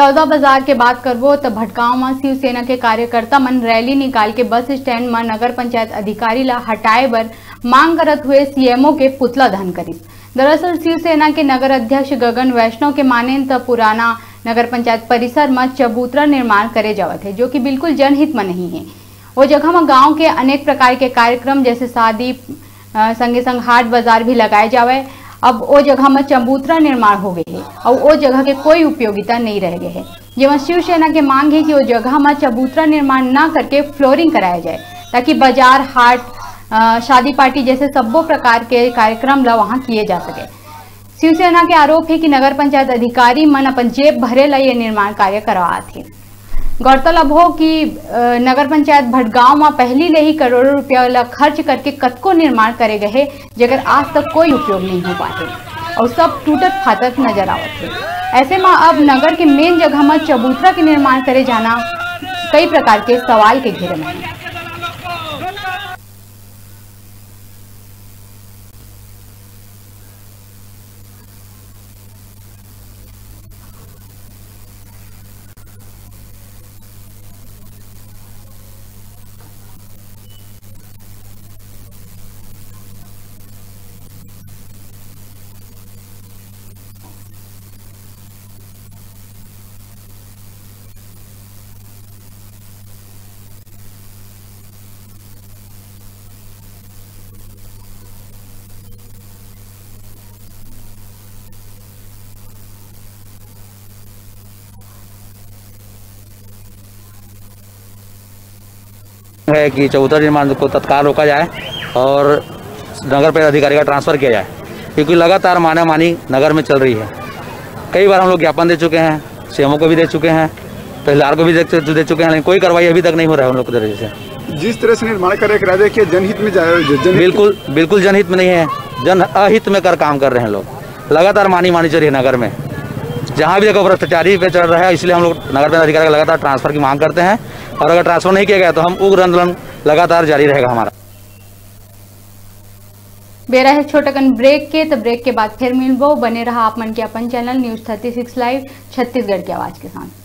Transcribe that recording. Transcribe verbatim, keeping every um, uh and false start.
बलौदा बाजार के बात करबो, त भटगांव म शिवसेना के कार्यकर्ता मन रैली निकाल के बस स्टैंड म नगर पंचायत अधिकारी ला हटाए बर मांग करत हुए सीएमओ के पुतला दहन करिस। दरअसल शिवसेना के नगर अध्यक्ष गगन वैष्णव के मानेन, त पुराना नगर पंचायत परिसर म चबूतरा निर्माण करे जावत हे, जो कि बिल्कुल जनहित म नहीं हे। ओ जगह म गांव के अनेक प्रकार के कार्यक्रम, जैसे शादी, अ, संगे संग हाट बाजार भी लगाए जावय। अब ओ जगह म चबूतरा निर्माण हो गए हे, अउ ओ जगह के कोई उपयोगिता नहीं रह गए हे, जेमा शिवसेना के मांग हे कि ओ जगह म चबूतरा निर्माण न करके फ्लोरिंग कराया जाए, ताकि बाजार, हाट, अ, शादी पार्टी जैसे सब्बो प्रकार के कार्यक्रम ला वहां किए जा सके। शिवसेना के आरोप हे कि नगर पंचायत अधिकारी मन अपन जेब भरे ला ये निर्माण कार्य करवात हे। गौरतलब हो कि, अ, नगर पंचायत भटगांव म पहली ले ही करोड़ों रुपया ला खर्च करके कतको निर्माण करे गए हे, जेकर आज तक कोई उपयोग नहीं हो पाए हे अउ सब टूटत फाटत नजर आवत हे। ऐसे म अब नगर के मेन जगह म चबूतरा के निर्माण करे जाना कई प्रकार के सवाल के घेरे म हे। है कि चौतरा निर्माण को तत्काल रोका जाए और नगर पदाधिकारी का ट्रांसफर किया जाए, क्योंकि लगातार माना मानी नगर में चल रही है। कई बार हम लोग ज्ञापन दे चुके हैं, सीएमओ को भी दे चुके हैं, तहसीलदार को भी दे, दे चुके हैं, लेकिन कोई कार्रवाई अभी तक नहीं हो रहा है उन लोग के जरिए से। जिस तरह से निर्माण कार्य करा जाए, क्या जनहित में जाए? जन- बिल्कुल, बिल्कुल जनहित में नहीं है, जन अहित में कर काम कर रहे हैं लोग। लगातार मानी मानी चल रही है नगर में, जहाँ भी देखो भ्रष्टाचारी पे चल रहा है, इसलिए हम लोग नगर पदाधिकारी का लगातार ट्रांसफर की मांग करते हैं और अगर ट्रांसफर नहीं किया गया तो हम उग्र आंदोलन लगातार जारी रहेगा हमारा। बेरा हे छोटकन ब्रेक के, त ब्रेक के बाद फिर मिलबो। बने रहा आप मन के अपन channel news thirty six live, Chhattisgarh की आवाज के साथ।